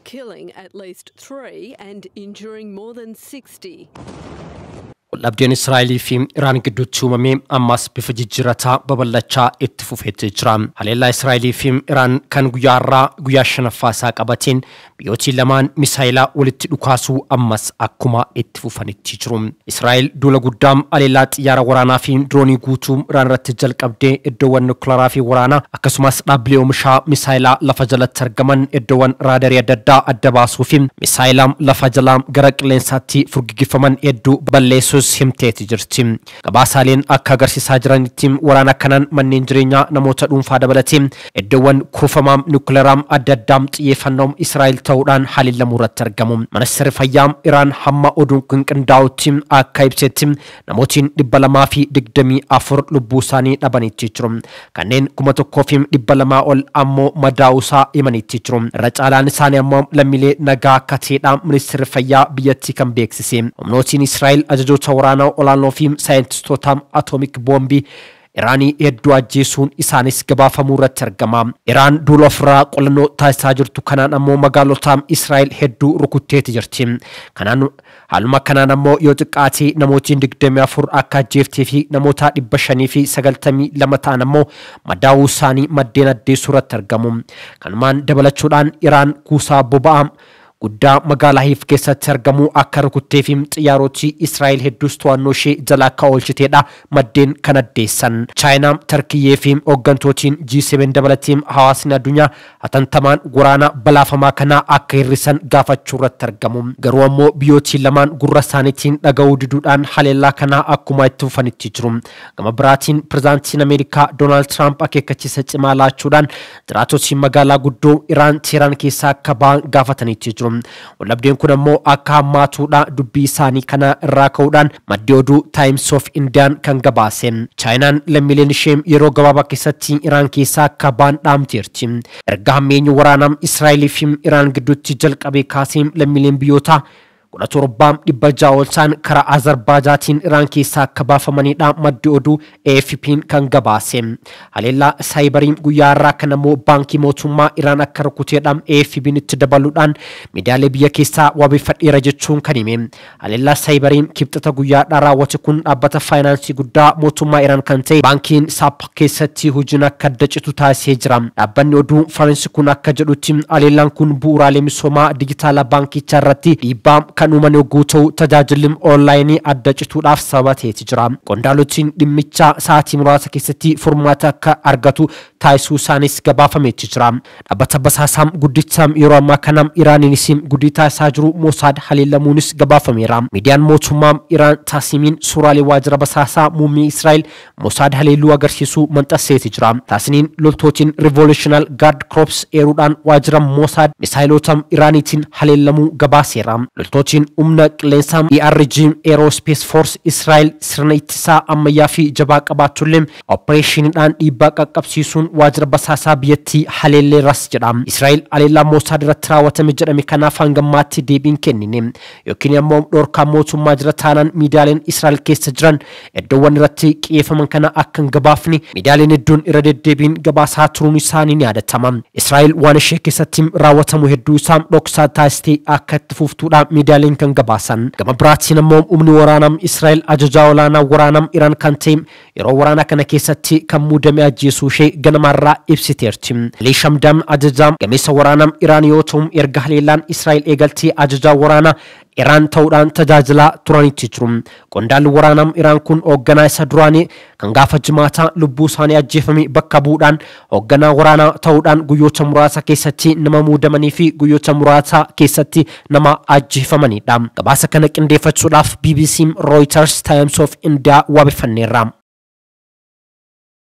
Killing at least 3 and injuring more than 60. Waldhabdeen Israa'elii fi Iraan gidduutti uumame ammas bifa jijjiirrataa babal'achaa itti fufeetti jira. Haleellaa Israa'elii fi Iraan kan guyyaa har'aa guyyaa shanaffaa isaa qabateen biyyootiin lamaan misaayilaa walitti dhukaasuu ammas akkuma itti fufanitti jiru. Israa'el duula guddaa haleellaa xiyyaara waraanaa fi diroonii guutuu Iraan irratti jalqabdee iddoowwan nukilaaraa fi waraanaa akkasumas dhaabbilee oomishaa misaayilaa lafa jalatti argaman iddoowwan raadarii adda addaa adda baasuu fi misaayilaa lafa jalaa gara qilleensaatti furgiggifaman hedduu balleessuus himteeti jirti. Gabaasaaleen akka agarsiisaa jiranitti waraana kanaan manneen jireenyaa namoota dhuunfaa dabalatee iddoowwan kuufamaa nukilaaraa adda addaa xiyyeeffannoo Israa'el ta'uudhaan haleelamuu irratti argamu. Ministeerri Fayyaa Iraan hamma oduun kun qindaa'utti akka ibsetti namootiin 224 lubbuu isaanii dhabanitti jiru. Kanneen 1200 ol ammoo madaa'uusaa himanitti jiru. Irra caalaan isaanii ammoo lammiilee nagaa akka ta'edha ministeerri fayyaa biyyattii kan beeksise. Humnootiin Israa'el ajajoota waraanaa olaanoo fi saayintistoota atoomik boombii Iraanii hedduu ajjeesuun isaanis gabaafamuu irratti argama. Iraan duula ofirraa qolannoo taasisaa jirtu kanaan ammoo magaalota Israa'el hedduu rukutteeti jirti. Kanaan haaluma kanaan ammoo yoo xiqqaate namootiin 24 akka ajjeeftee fi namoota 592 ta'an ammoo madaa'uu isaanii maddeen addeessuu irratti argamu. Kanumaan dabalachuudhaan Iraan kuusaa boba'aa guddaa magaalaa Hiif keessatti argamu akka rukuttee fi xiyyaarota Israa'el hedduus to'annoo ishee jala akka oolchiteedha maddeen kan addeessan. Chaayinaa, Tarkiyyee fi hooggantootiin G7 dabalatee hawaasni addunyaa hatantamaan waraana balaafamaa kanaa akka hir'isan gaafachuu irratti argamu. Garuu ammoo biyyootiin lamaan gurra isaaniitiin dhaga'uu diduudhaan haleellaa kanaa akkuma itti fufanitti jiru. Gama biraatiin pirezidaantiin Ameerikaa Doonaald Tiraamp akeekkachiisa cimaa laachuudhaan jiraatotni magaalaa guddoo Iraan Teheraan keessaa akka ba'an gaafatanitti jiru. Waldhabdeen kun ammoo akka hammaatuudha dubbii isaanii kana irraa ka'uudhaan maddi oduu Times of Indiaan kan gabaase. Chaayinaan lammiileen ishee yeroo gabaabaa keessatti Iraan keessaa akka ba'an dhaamteerti. Erga hammeenyi waraanaa Israa'elii fi Iraan gidduutti jalqabee kaasee lammiileen biyyoota 17,600 ol ta'an karaa Azerbaajaatiin Iraan keessaa akka baafamanidha maddi oduu AFP'n kan gabaase. Haleellaa saayibariin guyyaa har'aa kan ammoo baankii mootummaa Iraan akka rukuteedha AFP'n itti dabaluudhaan miidiyaalee biyya keessaa wabeeffadheera jechuun kan hime. Haleellaa saayibariin kibxata guyyaadhaa raawwate kun dhaabbata faayinaansii guddaa mootummaa Iraan kan ta'e baankiin Saap keessatti hojiin akka adda citu taasisee jira. Dhaabbanni oduu Faransi kun akka jedhutti haleellaan kun bu'uuraalee misoomaa dijitaalaa baankichaa irratti dhiibbaa kan uuman yogguu ta'u tajaajilli onlaayinii adda cituudhaaf sababa ta'eeti jira. Qondaalotni dhimmicha sa'aatii muraasa keessatti furmaata akka argatu taasisuu isaanis gabaafameeti jira. Dhaabbata basaasaa guddicha yeroo ammaa kana Iraaniinis guddii taasisaa jiru Mosaad haleellamuunis gabaafameera. Miidiyaan mootummaa Iraan Taasimiin suuraalee waajjira basaasaa muummee Israa'el Mosaad haleelluu agarsiisuu maxxanseeti jira. Taasiniin loltootiin Revolutionary Guard Corps eeruudhaan waajjira Mosaad misaayiloota Iraaniitiin haleellamuu gabaaseera. Loltootiin humna qilleensaa ERG Aerospace Force Israa'el sirna ittisaa ammayyaa fi jabaa qabaachullee opereeshiniidhaan dhiibbaa qaqqabsiisuun waajjira basaasaa biyyattii haleelleeras jedha. Israa'el haleellaa Mosaad irratti raawwatame jedhame kanaaf hanga ammaatti deebiin kennine yookiin ammoo dhorkaa mootummaa jira taanaan miidiyaaleen Israa'el keessa jiran iddoowwan irratti xiyyeeffaman kana akka hin gabaafne miidiyaaleen hedduun irra deddeebiin gabaasaa turuun isaanii ni yaadatama. Israa'el waan ishee keessatti raawwatamu hedduu isaa dhoksaa taasistee akka itti fuftuudha miidiyaaleen kan gabaasan. Gama biraatiin ammoo humni waraanaa Israa'el ajajaa olaanaa waraanaa Iraan kan ta'e yeroo waraana kana keessatti kan muudame ajjeesuu ishee ganamarraa ibsiteerti. Ali Shamdam ajajaa gameessa waraanaa Iraan yoo ta'u erga haleellaan Israa'el eegaltee ajajaa waraanaa Iraan ta'uudhaan tajaajilaa turanitti jiru. Qondaalli waraanaa Iraan kun hoogganaa isa duraanii kan gaafa jimaataa lubbuu isaanii ajjeefame bakka bu'uudhaan hoogganaa waraanaa ta'uudhaan guyyoota muraasa keessatti nama muudamanii fi guyyoota muraasa keessatti nama ajjeefamanidha. Gabaasa kana qindeeffachuudhaaf BBC, Reuters, Times of India wabeeffanneerra.